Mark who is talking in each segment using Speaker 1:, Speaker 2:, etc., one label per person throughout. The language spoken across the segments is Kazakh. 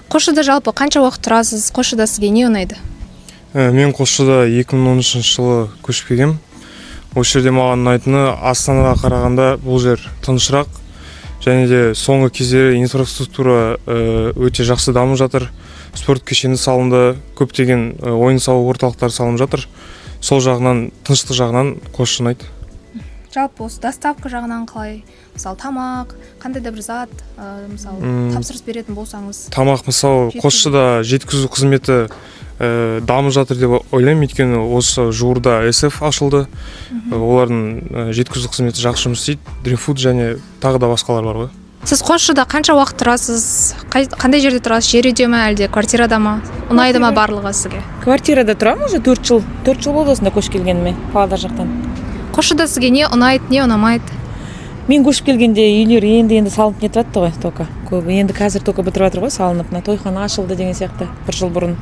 Speaker 1: Қосшыда жалпы қанша уақыт тұрасыз? Қосшыда сізге не ұнайды?
Speaker 2: Мен Қосшыда 2013 жылы көшіп келгем. Осы жерде маған ұнайтыны, Астанаға қарағанда бұл жер тынышырақ және де соңғы кездері инфраструктура өте жақсы дамып жатыр. Спорт кешені салынды, көптеген ойын сауық орталықтары салынып жатыр. Сол жағынан, тыныштық жағынан Қосшы ұнайды.
Speaker 1: Жалпы осы доставка жағынан қалай? Мысалы, тамақ, қандай да бір зат, мысалы, тапсырыс беретін болсаңыз?
Speaker 2: Тамақ, мысалы,
Speaker 1: Жеткізу.
Speaker 2: Қосшыда жеткізу қызметі дамып жатыр деп ойлаймын, өйткені осы жуырда СФ ашылды. Олардың жеткізу қызметі жақсы жұмыс істейді. Dream Food және тағы да басқалар бар ғой.
Speaker 1: Сіз Қосшыда қанша уақыт тұрасыз? Қандай жерде тұрасыз? Жер үйде ме, әлде квартирада ма? Ұнайды ма барлығы сізге?
Speaker 3: Квартирада тұрамын уже 4 жыл. 4 жыл болды осында көшіп келгеніме Павлодар жақтан.
Speaker 1: Қосшыда сізге не ұнайды, не ұнамайды?
Speaker 3: Мен көшіп келгенде үйлер енді енді салынып нетіп жатты ғой, только көбі енді қазір только бітіріп жатыр ғой салынып. Мына тойхана ашылды деген сияқты бір жыл бұрын.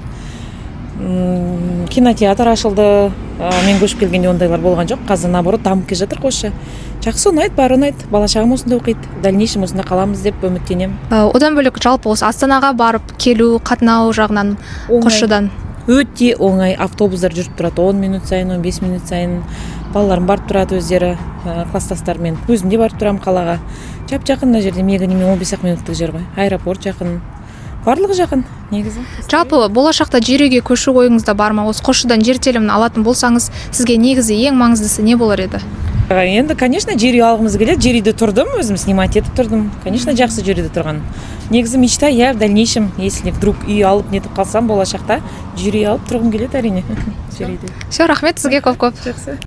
Speaker 3: Кинотеатр ашылды. Мен көшіп келгенде ондайлар болған жоқ. Қазір, наоборот, дамып келе жатыр Қосшы. Жақсы, ұнайды, бәрі ұнайды. Бала шағам осында оқиды, в дальнейшем осында қаламыз деп үміттенемін.
Speaker 1: Одан бөлек, жалпы осы Астанаға барып келу, қатынау жағынан
Speaker 3: Оңай.
Speaker 1: Қосшыдан?
Speaker 3: Өте оңай. Автобустар жүріп тұрады 10 минут сайын, 15 минут сайын. Балаларым барып тұрады өздері класстастарымен. Өзім де барып тұрамын қалаға. Жап жақын мына жерде, Мега немен 15 ақ минуттық жер ғой. Аэропорт жақын, барлығы жақын негізі.
Speaker 1: Жалпы болашақта жер үйге көшу ойыңызда бар ма? Осы Қосшыдан жер телімін алатын болсаңыз, сізге негізі ең маңыздысы не болар еді?
Speaker 3: Енді, конечно, жер үй алғымыз келеді. Жер үйде тұрдым өзім, снимать етіп тұрдым. Конечно, жақсы жер үйде тұрған. Негізі мечта, иә, в дальнейшем, если вдруг үй алып нетіп қалсам, болашақта жер үй алып тұрғым келеді, әрине, жер үйде.
Speaker 1: Все, рахмет сізге көп көп.
Speaker 3: Жақсы.